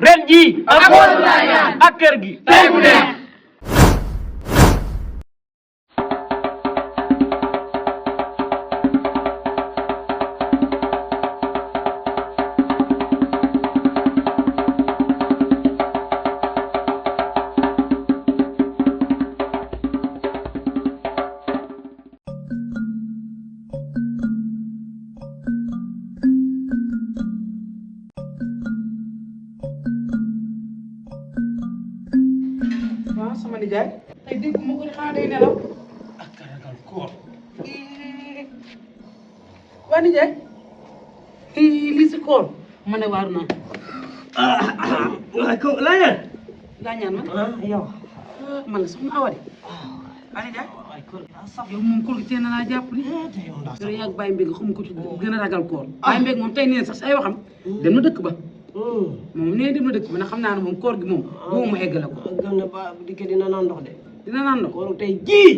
ren jii ak kër gi tey bu neex. sama nijaay tey dégg ma ko ni xanaa day nelaw ak ragal koor. waa nijaay lii si koor ma ne waaru naa waaye ko laajal. daa ñaan ma yow. man la soxna Awa de waa nijaay yow moom koor gi teel na laa jàpp ni yow yàgg Baye Mbeg xam ko ci gën a ragal koor Baye Mbeg moom tey nee sax si ay waxam dem na dëkk ba moom nee dem na dëkk ba nag xam naa ne moom koor gi moom boobu ma eggale ko gëm na ba bu dikkee dina naan ndox de. dina naan ndox koor tey jii.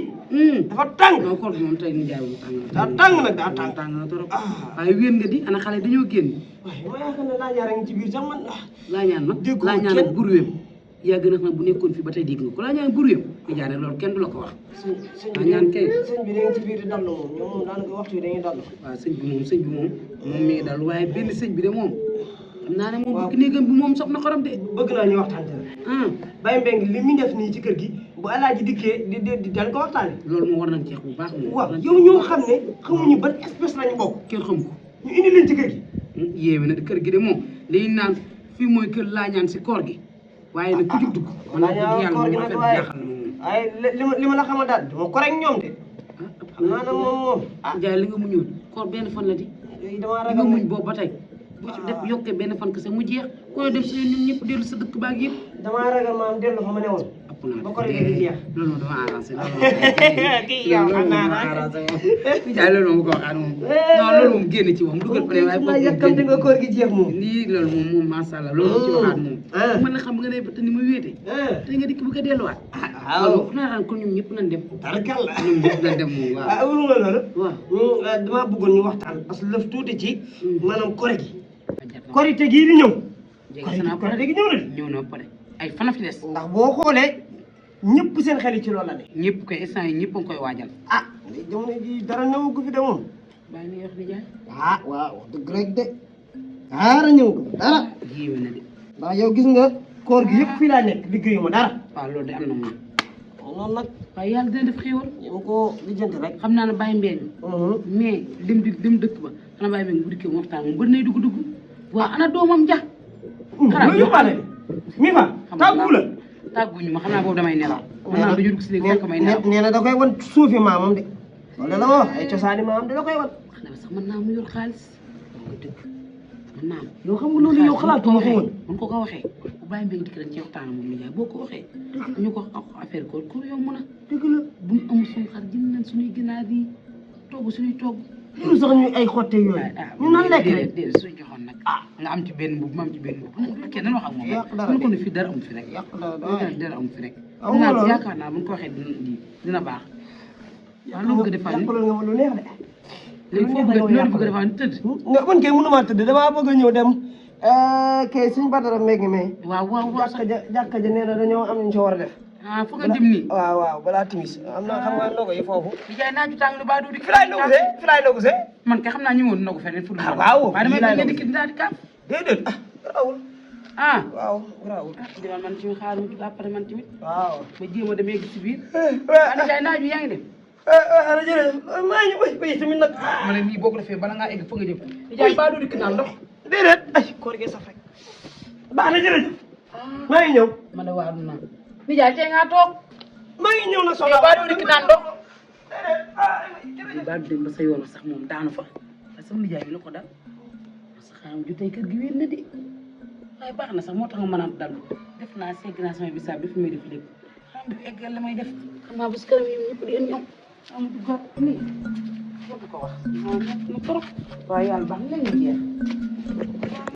dafa tàng. non koor gi moom tey nijaay moom tàng na daa tàng nag daa tàng. tàng na trop waaye wéen nga di ana xale dañoo génn waaye ma yaakaar ne laa jaaree ci biir sax man. laa ñaan nag déggoo laa ñaan kenn. nag buru wéem yaa gën a xam bu nekkoon fii ba tey dégg nga ko laa ñaan buru wéem nijaay nag loolu kenn du la ko wax sëñ laa ñaan kay sëñ bi dañu ci biir di dallu moom ñoom moom daanaka waxtu bi dañuy dallu. waaw sëñ bi moom moom mi ngi dal waaye benn sëñ bi de moom xam naa ne moom bëgg néegam bi moom sof na xorom de bëgg naa ñu waxtaan ci la. Baye Mbeng li muy def nii ci kër gi bu alaaji dikkee di dañ ko waxtaane. loolu moo war nañ ceex bu baax moom waaw yow ñoo xam ne xamuñu ban espèce lañu bokk. kenn xam ko ñu indi leen ci kër gi. yéewe na kër gi de moom dañuy naan fii mooy kër laa ñaan si koor gi waaye nag ku jug dugg man nag yàlla moom affaire bi jaaxal na moom waaye li ma la xamal daal dama ko rek ñoom de. xam naa ne moom jaay li nga muñoon koor benn fan la di damaa li ragal nga muñ boobu ba tey bu ci def yokkee benn fan kese mu jeex koy def si ñun ñëpp dellu sa dëkk baag yëpp damaa ragal maam dellu fa ma ne woon. ëpp naa ba ko defee di jeex. loolu moom dama arrangé kii yow xam naa la arrangé moom jaay loolu moom ko waxaat moom non loolu moom génn ci moom dugal fa ne waaye ma yàkkamti nga koor gi jeex moom. lii loolu moom macha allah loolu moom ci waxaat moom mën na xam nga ne te ni ma wéete te nga dikk bu ko delluwaat loolu naa daan kon ñun ñëpp nañ dem tarkal la ñun ñëpp nañ dem moom waaw awul nga loolu. waaw damaa bëggoon ñu waxtaan parce que lëf tuuti ci maanaam koor gi. korite gii di ñëw. korite gi ñëw na ñëw na pare ay fan fi des ndax boo xoolee ñëpp seen xel yi ci loolu la de. ñëpp koy instant yi ñëpp a ngi koy waajal jamono ji dara ñëw gu fi de moom. bàyyi ni wax ni jaay waaw dëgg rek de dara ñëw gu dara. jiwe na de ndax yow gis nga koor gi yëpp fii laa nekk liggéeyu ma dara. waaw loolu de am na moom noonu nag waaye yàlla dina def xéewal ñu ko lijjanti rek. xam naa ne Baye Mbeng mais dem dëkk ba xanaa Baye Mbeng bu dikkee mu waxtaan moom bari nay dugg waaw ana doomam ja xanaa yóbbaale mi fa tàggu la. tàgguñu ma xam naa boobu damay nelaw man naa dañu dugg si léegi fekk may nelaw nee na da koy wan suufi maamam de wala la ma wax ay cosaani maamam de da koy wan. xanaa sax mën naa mu yor xaalis dëgg mën naa yow xam nga loolu yow xalaatu ma ko woon. mën ko waxee bu Baye Mbeng dikk dañ ci waxtaan moom mi jaay boo ko waxee ñu ko affaire koor koor yow mën a dëgg la bu ñu amul suñu xar jënd nañ suñuy ginaar yi togg suñuy togg loolu sax ñu ay xotte yooyu ñu nan lekk rek déedéet suñu joxoon nag nga am ci benn mbubb ma am ci benn mbubb fekkee nan wax ak moom rek ko ne fii dara amu fi rek dara amu fi rek naa yaakaar naa bu ñu ko waxee dina baax waaw loolu bëgg a defal yàqaloon nga ma lu neex de. léegi foo bëgg loolu bëgg a defal tëdd nga man kay mënumaa tëdd damaa bëgg a ñëw dem kay suñu Badara Mbengue mais waaw jàkka ja nee na dañoo am ñu ci war a def. fu nga jëm nii waaw balaa timis am na xam nga ndogo yi foofu. di jaay naaju tàng lu baa du di fi laay ndogu see man kay xam naa ñu woon ndogu feneen fu waaw waaye damay bañ a dikk dinaa di kaaf déedéet garaawul waaw garaawul demal man tamit xaaral ma tudd après man tamit waaw ma jéem a demee gis si biir di jaay naaju yaa ngi dem jërëjëf maa ngi bay tamit nag ma ne nii boo ko defee bala ngaa egg fa nga jëm di jaay baa du dikk naan ndox déedéet ay koor gi saf rek baax na jërëjëf maa ngi ñëw ma ne waaw naa di jaay tey ngaa toog maa ngi ñëw na soxla baa du dikk naan ndox baa du dem ba sa yoon sax moom daanu fa parce que sama nijaay bi la ko dal parce que xam ju tey kër gi wér na de waaye baax na sax moo tax nga mën a dal def naa segg naa samay bisaab def may def lépp xam nga eggal la may def xam naa bés kanam yi ñëpp di ñëw am du gar nii ko wax nekk na trop waaye yàlla baax na la ñu jeex